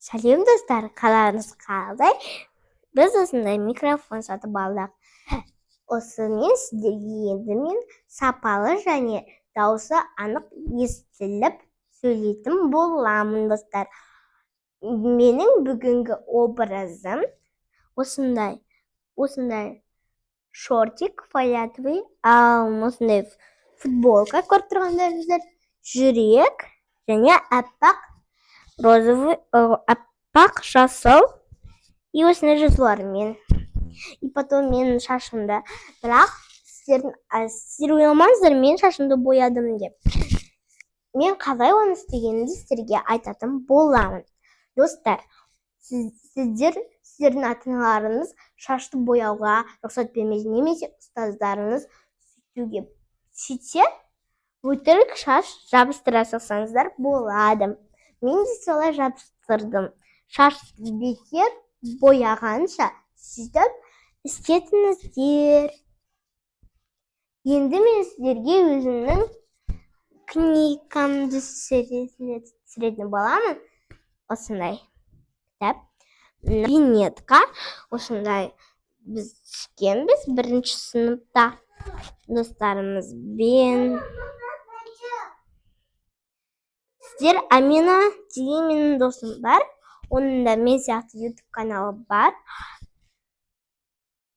Сәлем, достар! Қаларыңыз қалай? Біз осындай микрофон сатып алдық. Осымен сіздерге енді мен сапалы және дауысы анық естіліп сөйлейтін боламын, достар. Менің бүгінгі образым осындай шортик фиолетовый, осындай футболка, көріп тұрғандарыңыздар, жүрек және аппақ розовый, аппақ жасыл и осындай жазулармен. И потом менің шашымды, бірақ сіздер ойламаңыздар, мен шашымды боядым деп. Мен қалай оны істегенімді сіздерге айтатын боламын. Достар, сіздердің ата-аналарыңыз шашты бояуға рұқсат бермесе немесе ұстаздарыңыз сөйтуге сөйтсе, өтірік шаш жабыстыра салсаңыздар болады. Мен де солай жабыстырдым. Шаш бекер бояғанша, сөйтіп істетіңіздер. Енді мен сіздерге өзімнің книгамды түсіретін боламын. Осындай кітап, виньетка, осындай біз түскенбіз бірінші сыныпта достарымызбен. Сіздер, Амина деген менің досым бар, оның да мен сияқты ютуб каналы бар,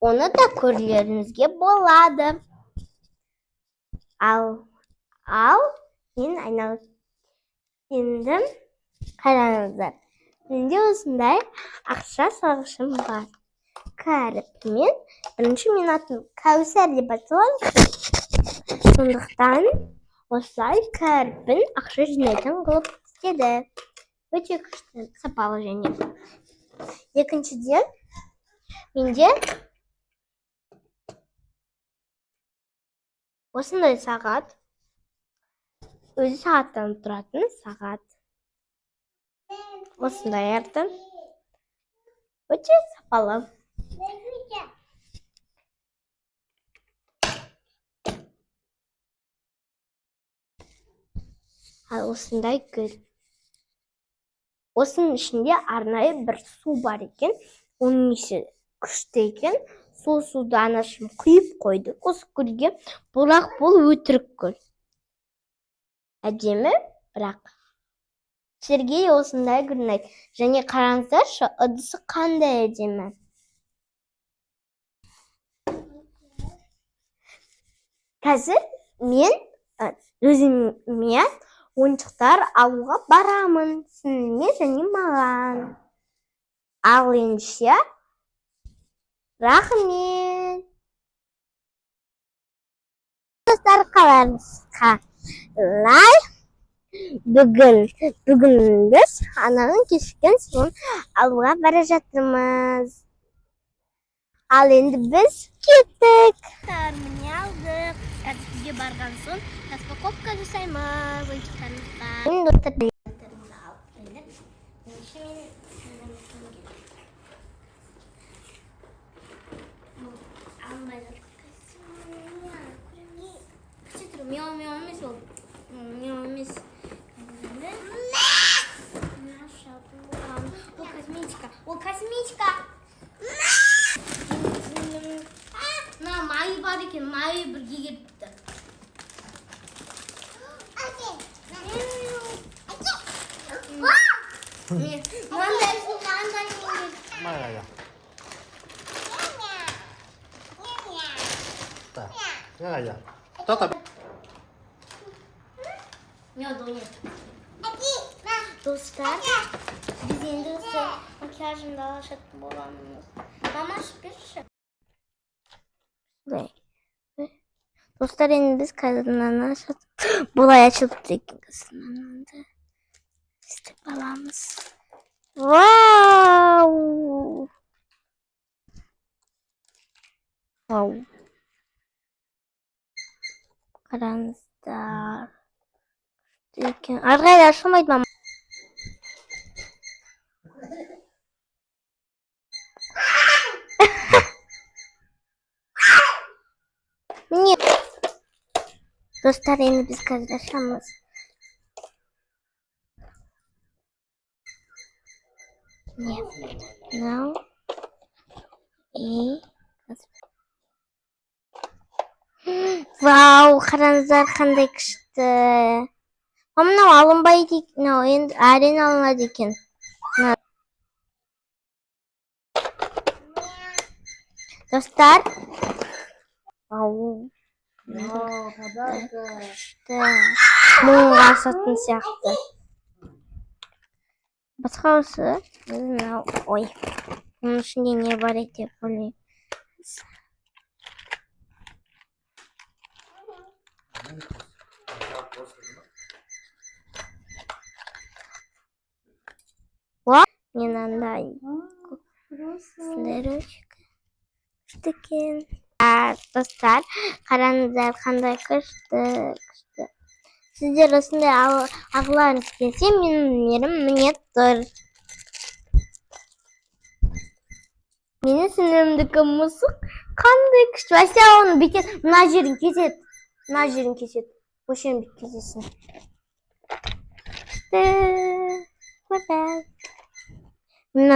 оны да көрулеріңізге болады. Ал мен айналып енді қараңыздар, менде осындай ақша салғышым бар. Кәріпмен бірінші менің атым Кәусар деп аталады, сондықтан осылай кәріппен ақша жинайтын қылып істеді. Өте күшті, сапалы. Және екіншіден, менде осындай сағат, өзі сағаттан тұратын сағат, осындай арты, өте сапалы. Ал осындай гүл, осының ішінде арнайы бір су бар екен, оның иісі күшті екен. Сол суды анашым құйып қойды осы гүлге, бірақ бұл өтірік гүл, әдемі. Бірақ сіздерге осындай гүл ұнайды. Және қараңыздаршы, ыдысы қандай әдемі. Қазір мен өзіме ойыншықтар алуға барамын, сіңліме және маған. Ал ендеше, рахмет, достар! Қаларыңыз қалай? Бүгін біз ананың кешіккен суын алуға бара жатырмыз. Ал енді біз кеттік. Міне, алдық. Қазір үйге барған соң распаковка жасаймыз ойыншықтарымызға. Достар, алып келдік. Ендеше мен бұл алынбай жатыр. Күте тұр, мяу мяу емес ол. Мяу емес. Енді ол косметика. Ол косметика. Мына майы бар екен, майы бірге келіпті. Мынандай, мынандай. Май қайда? Так, не қайда? Тоқта. Мяу. Достар, біз енді осы макияжымды алашатын боламыз. Мама, ашып берші. Достар, енді біз қазір мынаны ашатын. Бұлай ашылып тұр екен, қазір мынаны істеп аламыз. Вау! Вау! Қараңыздар. Күшті екен. Ары қарай ашылмайды, мама. Міне. Достар, енді біз қазір ашамыз. Не, мынау и вау, қараңыздар, қандай күшті! А мынау алынбайды мынау, енді әрең алынады екен. Мына. Достар, вау! Вау, подарка. Күшті, мыңға сатын сияқты. Басқа осы мынау. Ой, мұның ішінде не бар екен деп ойлаймын. Мен андай осындай ручка, күшті екен. А, достар, қараңыздар, қандай күшті, күшті! Сіздер осындай алғыларыңыз келсе, менің номерім міне тұр. Менің сіңлімдікі мысық, қандай күшті! Вообще, оны бүйтеді, мына жерін кеседі, мына жерін кеседі, осы жерін бүйтіп кесесің. Күшті! Мына.